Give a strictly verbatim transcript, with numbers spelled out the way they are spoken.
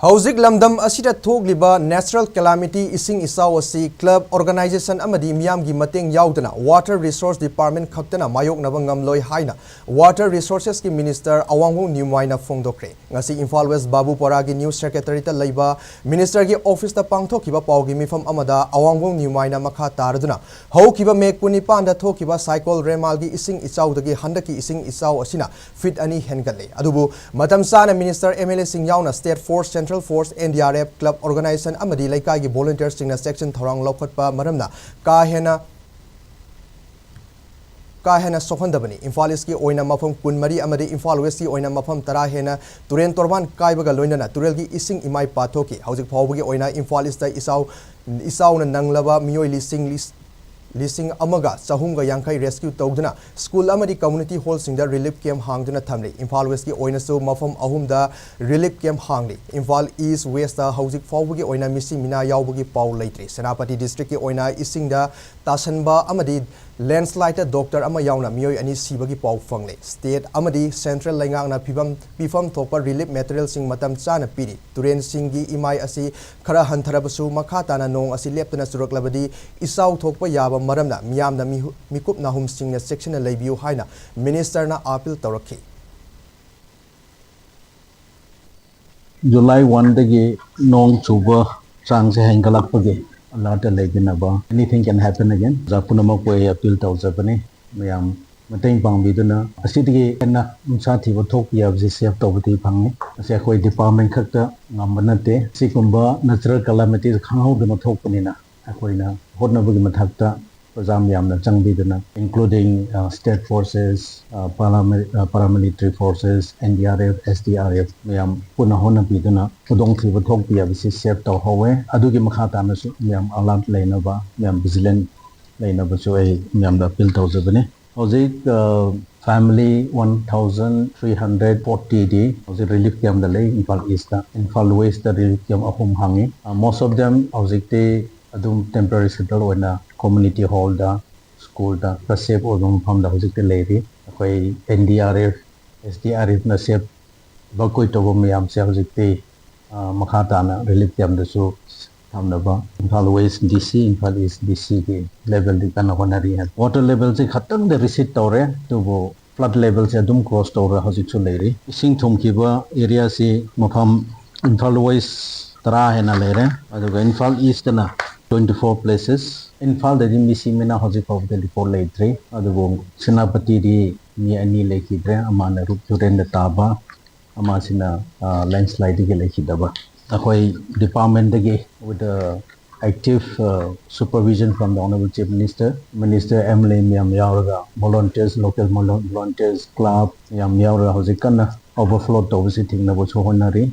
ꯍꯧꯖꯤꯛ ꯂꯝꯗꯝ ꯑꯁꯤꯗ ꯊꯣꯛꯂꯤꯕ natural calamity, ꯏꯁꯤꯡ ꯏꯆꯥꯎ ꯑꯁꯤ club, organization ꯑꯃꯗꯤ ꯃꯤꯌꯥꯝꯒꯤ ꯃꯇꯦꯡ ꯌꯥꯎꯗꯅ Water Resource Department ꯈꯛꯇꯅ ꯃꯥꯌꯣꯛꯅꯕ ꯉꯝꯂꯣꯏ ꯍꯥꯏꯅ Water Resourcesꯀꯤ Minister ꯑꯋꯥꯡꯕꯝ ꯅ꯭ꯌꯨꯃꯥꯏꯅ ꯐꯣꯡꯗꯣꯛꯈ꯭ꯔꯦ꯫ ꯉꯁꯤ ꯏꯝꯐꯥꯜ West ꯕꯥꯕꯨꯄꯥꯔꯥꯒꯤ News Secretariatꯇ ꯂꯩꯕ Ministerꯒꯤ officeꯇ ꯄꯥꯡꯊꯣꯛꯈꯤꯕ ꯄꯥꯎꯒꯤ ꯃꯤꯐꯝ ꯑꯃꯗ ꯑꯋꯥꯡꯕꯝ ꯅ꯭ꯌꯨꯃꯥꯏꯅ ꯃꯈꯥ ꯇꯥꯔꯗꯨꯅ, ꯍꯧꯈꯤꯕ May ꯀꯨꯟꯅꯤꯄꯥꯟꯗ ꯊꯣꯛꯈꯤꯕ Cyclone Remalꯒꯤ ꯏꯁꯤꯡ ꯏꯆꯥꯎꯗꯒꯤ ꯍꯟꯗꯛꯀꯤ ꯏꯁꯤꯡ ꯏꯆꯥꯎ ꯑꯁꯤꯅ feet ꯑꯅꯤ ꯍꯦꯟꯒꯠꯂꯦ꯫ ꯑꯗꯨꯕꯨ ꯃꯇꯝ ꯆꯥꯅ Minister, MLAꯁꯤꯡ ꯌꯥꯎꯅ State Force, Central Force, NDRF, club, organization ꯑꯃꯗꯤ ꯂꯩꯀꯥꯏꯒꯤ volunteerꯁꯤꯡꯅ ꯆꯦꯛꯁꯤꯟ ꯊꯧꯔꯥꯡ ꯂꯧꯈꯠꯄ ꯃꯔꯝꯅ ꯀꯥ ꯍꯦꯟꯅ ꯀꯥ ꯍꯦꯟꯅ ꯁꯣꯛꯍꯟꯗꯕꯅꯤ꯫ ꯏꯝꯐꯥꯜ Eastꯀꯤ ꯑꯣꯏꯅ ꯃꯐꯝ ꯀꯨꯟꯃꯔꯤ ꯑꯃꯗꯤ ꯏꯝꯐꯥꯜ Westꯀꯤ ꯑꯣꯏꯅ ꯃꯐꯝ ꯇꯔꯥ ꯍꯦꯟꯅ ꯇꯨꯔꯦꯟ ꯇꯣꯔꯕꯥꯟ ꯀꯥꯏꯕꯒ ꯂꯣꯏꯅꯅ ꯇꯨꯔꯦꯜꯒꯤ ꯏꯁꯤꯡ ꯏꯃꯥꯏ ꯄꯥꯊꯣꯛꯈꯤ꯫ ꯍꯧꯖꯤꯛ ꯐꯥꯎꯕꯒꯤ ꯑꯣꯏꯅ ꯏꯝꯐꯥꯜ Eastꯇ ꯏꯆꯥꯎ, ꯏꯆꯥꯎꯅ ꯅꯪꯂꯕ ꯃꯤꯑꯣꯏ ꯂꯤꯁꯤꯡ, ꯂꯤꯁꯤꯡ ꯑꯃꯒ ꯆꯍꯨꯝꯒ ꯌꯥꯡꯈꯩ rescue ꯇꯧꯗꯨꯅ school ꯑꯃꯗꯤ community hallꯁꯤꯡꯗ relief camp ꯍꯥꯡꯗꯨꯅ ꯊꯝꯂꯤ꯫ ꯏꯝꯐꯥꯜ Westꯀꯤ ꯑꯣꯏꯅꯁꯨ ꯃꯐꯝ ꯑꯍꯨꯝꯗ relief camp ꯍꯥꯡꯂꯤ꯫ ꯏꯝꯐꯥꯜ East Westꯇ ꯍꯧꯖꯤꯛ ꯐꯥꯎꯕꯒꯤ ꯑꯣꯏꯅ ꯃꯤꯁꯤ ꯃꯤꯅꯥ ꯌꯥꯎꯕꯒꯤ ꯄꯥꯎ ꯂꯩꯇ꯭ꯔꯤ꯫ ꯁꯦꯅꯥꯄꯇꯤ districtꯀꯤ ꯑꯣꯏꯅ ꯏꯁꯤꯡꯗ ꯇꯥꯁꯟꯕ ꯑꯃꯗꯤ landslideꯇ doctor ꯑꯃ ꯌꯥꯎꯅ ꯃꯤꯑꯣꯏ ꯑꯅꯤ ꯁꯤꯕꯒꯤ ꯄꯥꯎ ꯐꯪꯂꯦ꯫ State ꯑꯃꯗꯤ central ꯂꯩꯉꯥꯛꯅ ꯐꯤꯕꯝ, ꯄꯤꯐꯝ ꯊꯣꯛꯄ relief materialꯁꯤꯡ ꯃꯇꯝ ꯆꯥꯅ ꯄꯤꯔꯤ꯫ ꯇꯨꯔꯦꯟꯁꯤꯡꯒꯤ ꯏꯃꯥꯏ ꯑꯁꯤ ꯈꯔ ꯍꯟꯊꯔꯕꯁꯨ, ꯃꯈꯥ ꯇꯥꯅ ꯅꯣꯡ ꯑꯁꯤ ꯂꯦꯞꯇꯅ ꯆꯨꯔꯛꯂꯕꯗꯤ ꯏꯆꯥꯎ ꯊꯣꯛꯄ ꯌꯥꯕ ꯃꯔꯝꯅ ꯃꯤꯌꯥꯝꯅ ꯃꯤꯍꯨ-, ꯃꯤꯀꯨꯞ ꯅꯥꯍꯨꯝꯁꯤꯡꯅ ꯆꯦꯛꯁꯤꯟꯅ ꯂꯩꯕꯤꯌꯨ ꯍꯥꯏꯅ Ministerꯅ appeal ꯇꯧꯔꯛꯈꯤ꯫ July oneꯗꯒꯤ ꯅꯣꯡ ꯆꯨꯕ ꯆꯥꯡꯁꯦ ꯍꯦꯟꯒꯠꯂꯛꯄꯒꯤ alert ꯂꯩꯕꯤꯅꯕ, anything can happen again꯫ ꯑꯣꯖꯥ ꯄꯨꯝꯅꯃꯛꯄꯨ ꯑꯩ appeal ꯇꯧꯖꯕꯅꯤ꯫ ꯃꯌꯥꯝ ꯃꯇꯦꯡ ꯄꯥꯡꯕꯤꯗꯨꯅ ꯑꯁꯤꯗꯒꯤ ꯍꯦꯟꯅ ꯅꯨꯡꯁꯥ ꯊꯤꯕ ꯊꯣꯛꯄ ꯌꯥꯕꯁꯤ save ꯇꯧꯕꯗꯤ ꯐꯪꯉꯤ꯫ ꯃꯁꯤ ꯑꯩꯈꯣꯏ department ꯈꯛꯇ ꯉꯝꯕ ꯅꯠꯇꯦ꯫ ꯁꯤꯒꯨꯝꯕ natural calamity ꯈꯪꯍꯧꯗꯅ ꯊꯣꯛꯄꯅꯤꯅ ꯑꯩꯈꯣꯏꯅ ꯍꯣꯠꯅꯕꯒꯤ ꯃꯊꯛꯇ ꯄ꯭ꯔꯖꯥ ꯃꯌꯥꯝꯅ ꯆꯪꯕꯤꯗꯨꯅ, including, uh, state forces, uh, parami-, uh, paramilitary forces, NDRF, SDRF ꯃꯌꯥꯝ ꯄꯨꯟꯅ ꯍꯣꯠꯅꯕꯤꯗꯨꯅ ꯈꯨꯗꯣꯡꯊꯤꯕ ꯊꯣꯛꯄ ꯌꯥꯕꯁꯤ save ꯇꯧꯍꯧꯋꯦ꯫ ꯑꯗꯨꯒꯤ ꯃꯈꯥ ꯇꯥꯅꯁꯨ ꯃꯌꯥꯝ alert ꯂꯩꯅꯕ, ꯃꯌꯥꯝ vigilant ꯂꯩꯅꯕꯁꯨ ꯑꯩ ꯃꯌꯥꯝꯗ appeal ꯇꯧꯖꯕꯅꯤ꯫ ꯍꯧꯖꯤꯛ, uh, family one thousand three hundred fortyꯗꯤ ꯍꯧꯖꯤꯛ relief campꯇ ꯂꯩ, ꯏꯝꯐꯥꯜ Eastꯇ꯫ ꯏꯝꯐꯥꯜ Westꯇ relief camp ꯑꯍꯨꯝ ꯍꯥꯡꯉꯤ꯫ Uh, most of them ꯍꯧꯖꯤꯛꯇꯤ ꯑꯗꯨꯝ temporary settle ꯑꯣꯏꯅ community hallꯗ, schoolꯗ ꯈꯔ safe ꯑꯣꯏꯕ ꯃꯐꯝꯗ ꯍꯧꯖꯤꯛꯇꯤ ꯂꯩꯔꯤ꯫ ꯑꯩꯈꯣꯏ NDRF, SDRFꯅ save evacuate ꯇꯧꯕ ꯃꯌꯥꯝꯁꯦ ꯍꯧꯖꯤꯛꯇꯤ ꯃꯈꯥ ꯇꯥꯅ ꯔꯤꯂꯤꯐ ꯀꯦꯝꯗꯁꯨ ꯊꯝꯅꯕ ꯏꯝꯐꯥꯜ ꯋꯦꯁ ꯗꯤ ꯁꯤ, ꯏꯝꯐꯥꯜ ꯏꯁ ꯗꯤ ꯁꯤꯒꯤ ꯂꯦꯚꯦꯜꯗꯤ ꯀꯟꯅ ꯍꯣꯠꯅꯔꯤ꯫ ꯋꯥꯇꯔ ꯂꯦꯚꯦꯜꯁꯦ ꯈꯇꯪꯗ ꯔꯤꯁꯤꯠ ꯇꯧꯔꯦ, ꯑꯗꯨꯕꯨ ꯐ꯭ꯂꯠ ꯂꯦꯚꯦꯜꯁꯦ ꯑꯗꯨꯝ ꯀ꯭ꯔꯣꯁ ꯇꯧꯔ ꯍꯧꯖꯤꯛꯁꯨ ꯂꯩꯔꯤ꯫ ꯏꯁꯤꯡ ꯊꯨꯝꯈꯤꯕ ꯑꯦꯔꯤꯌꯥꯁꯤ ꯃꯐꯝ ꯏꯝꯐꯥꯜ ꯋꯦꯁ ꯇꯔꯥ ꯍꯦꯟꯅ ꯂꯩꯔꯦ, ꯑꯗꯨꯒ ꯏꯝꯐꯥꯜ ꯏꯁꯇꯅ twenty four places꯫ ꯏꯝꯐꯥꯜꯗꯗꯤ ꯃꯤ ꯁꯤꯃꯤꯅ ꯍꯧꯖꯤꯛ ꯐꯥꯎꯕꯗ ꯔꯤꯄꯣꯔꯠ ꯂꯩꯇ꯭ꯔꯤ, ꯑꯗꯨꯕꯨ ꯁꯦꯅꯥꯄꯇꯤꯗꯤ ꯃꯤ ꯑꯅꯤ ꯂꯩꯈꯤꯗ꯭ꯔꯦ, ꯑꯃꯅ ꯔꯨꯞ ꯇꯨꯔꯦꯟꯗ ꯇꯥꯕ, ꯑꯃꯁꯤꯅ ꯂꯦꯟꯁ꯭ꯂꯥꯏꯗꯒꯤ ꯂꯩꯈꯤꯗꯕ꯫ ꯑꯩꯈꯣꯏ ꯗꯤꯄꯥꯔꯠꯃꯦꯟꯗꯒꯤ with the active supervision from the Honorable Chief Minister, minister, M L A ꯃꯌꯥꯝ ꯌꯥꯎꯔꯒ, ꯚꯣꯂꯟꯇꯤꯌꯔꯁ, ꯂꯣꯀꯦꯜ ꯚꯣꯂꯟꯇꯤꯌꯔꯁ ꯀ꯭ꯂꯕ ꯃꯌꯥꯝ ꯌꯥꯎꯔꯒ ꯍꯧꯖꯤꯛ ꯀꯟꯅ ꯑꯣꯚꯔꯐ꯭ꯂꯣ ꯇꯧꯕꯁꯤ ꯊꯤꯡꯅꯕꯁꯨ ꯍꯣꯠꯅꯔꯤ꯫